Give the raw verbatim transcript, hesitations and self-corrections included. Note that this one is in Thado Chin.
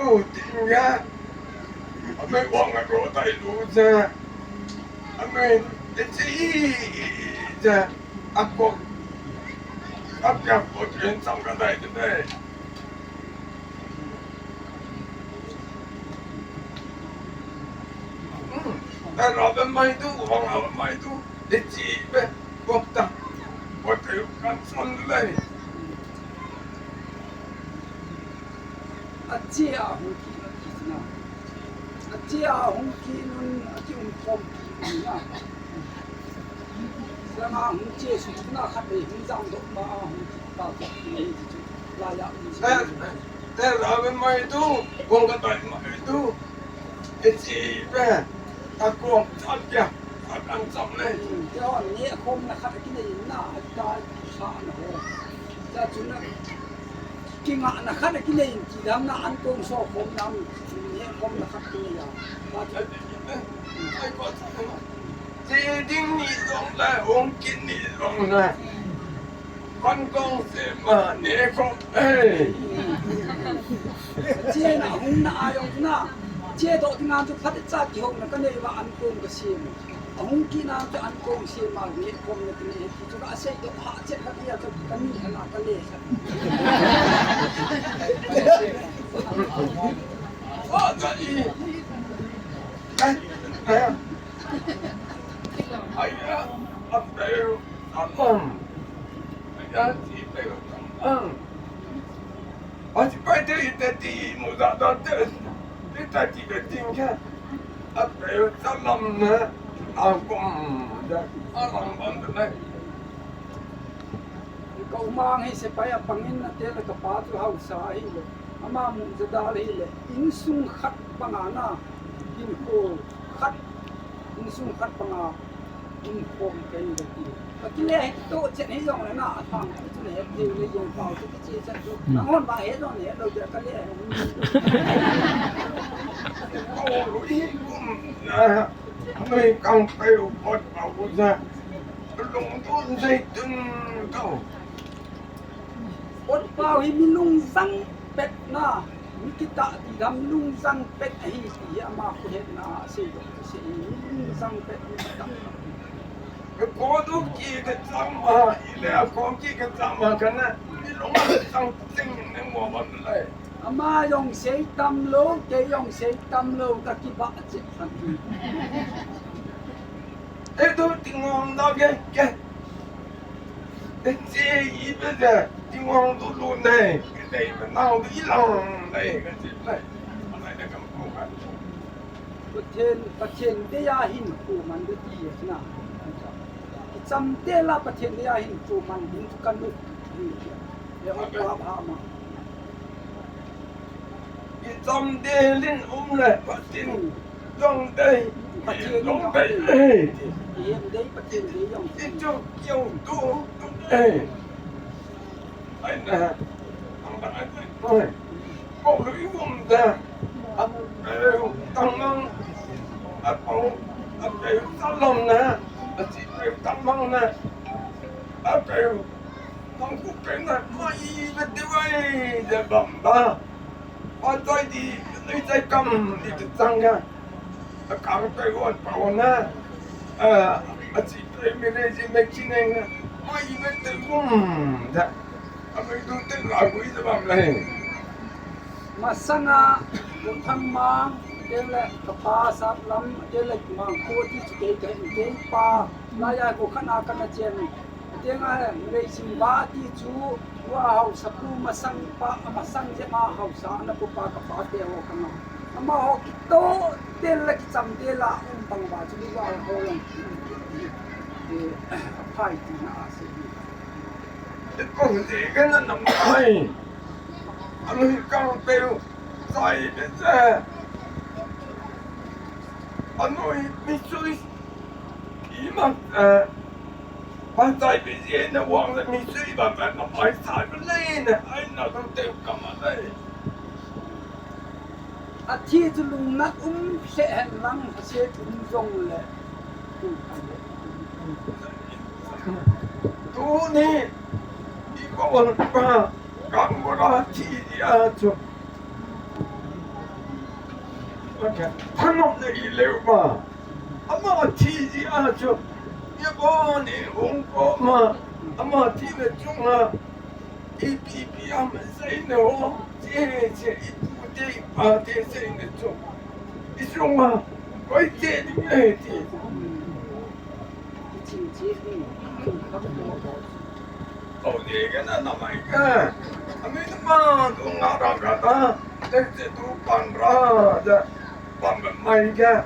Lu ting ya. Amei wang a ro tai lu ja. Amei te chi ja. A ko. A pia ko chen chang ka dai te dai. Hmm. Ta lo be mai tu, wang a mai tu. Te chi be. Ko ta. Ko te kan son le. Ache a hung kit na ti na. Ache a hung kit nun, ache hung khom kit na. Sanga hung che su na khat le hung jang doh ma a hung kit ta kit na hi ti chu. La ya hung che. Te, te la be mai tu, kong ka tai mai tu. Ache be. Ta kong chan pia. Ta kan cham le. Hmm, te hon ne khom na khat kinei na, ta sa na ho. Ta chu na. Kingahna khat a kinei in ti dam na an kong so khom nam, he khom na khat kinei a. Che ding ni jong le, hung kit ni jong le. Kan kong se ma ne kong, eh. Che na hung na a jong na. Che doh ding a chu phat cha kihou na ka nei va an kong ka sem. Ahung kit na chu an kong sem a, nge kong na ti ne, ti chu ka sei doh ha chet khat hi a chu ka ni khat a ka le khat. Fa ta i. Ai, ai, a, a, a, a, a, a, a, Ati pai te i te ti mu da da te. Te ta ti ke ting ke. A pe sa lam na. A kum da. A lam ban da na. Ka u mang hi sepai a pangin na te le ka pa chu hausa hi le. Ama mu ja da le hi le. Insung khat panga na. Hinkho khat. Insung khat panga. Hung khom kei le ti. Ka kile hi to chen hi jong le na a thang chu le het thei le jong pau chu ti che chan chu. Hmm. Nang hon ba het jong le het lo ja ka le. Ko lu i kum na. Noi kang pe u pot pau u ja. Lung tun sei tun ko. Ot pau hi mi lung jang pet na, mi kitah ti dam lung jang pet ahi ti hi ama khu hetna a sei doh sei, mi lung jang pet mi kitah. Ko du ki ka chang ma, i le ko ki ka chang ma ka na, mi lung jang ting ne mo ba le. Ama jong sei tam lo, kei jong sei tam lo, ka kibah cheh. Ei tu tingong da ke ke. Te che i pe de tingong tu lu nei. Ke te i pe nau tu i lang nei ke che nei. Pathen, Pathen dei a hin khu man de ti na. Cham te la Pathen dei a hin khu man ding chu ka nu. Ye o pa ba ma. I cham te lin um le Pathen. Dong dei. Pathen dong dei. Pathen dei, Pathen dei dong. I chu kiu tu tu dei. Ai na. Ang ba ai. Oi. Ko lu i um da. A pe tang mang. A pau. A pe tang long na. A chi pe tang mang na. A pe tang ku pe na. Mai ve te vai de bam ba. Oi, toi di, nei chai kam di tu chang ya. A kang toi wan pa wan na. A, a chi toi mi re ji me chi neng na. Oi, i ve te gum da. A me du te la gui da bam la hen. Masanga, ko thang mang, te le ka pa sap lam, te le mang ko ti chu ke ke ke pa. La ya ko khana kana chen. Tenga Meising ba ti chu, wa hausa pu masang pa, masang je ma hausa na pu pa ka pa te ho ka ngam. Ama ho kito tel la kicham tel la um bang ba chu ni wa ho long. E, a phai ti na a se. Te kong te ka na nam ai. Anu kang pe u. Sai be se. Anu mi sui. I ma, eh, Ban tai pe je na wang le mi sui ba ba na mai sai ba le na ai na dong te ka ma le. A thi chu lung na um se hen lang a se um jong le. Tu ni i ko wal pa ka mo ra thi ya chu. Thanom na i leu ma. Ama thi ji a chu. Ye bo ni hung ko ma. Ama thi na chung ha. Ipi ipi ama sei na ho. Che che i pu te i pa te sei na chu. I chung ha. Koi che ni e ti. Kau ni ke na na mai ke. Ami na ma tu nga ra ra ta. Te che tu pan ra ja. Pan mai ke.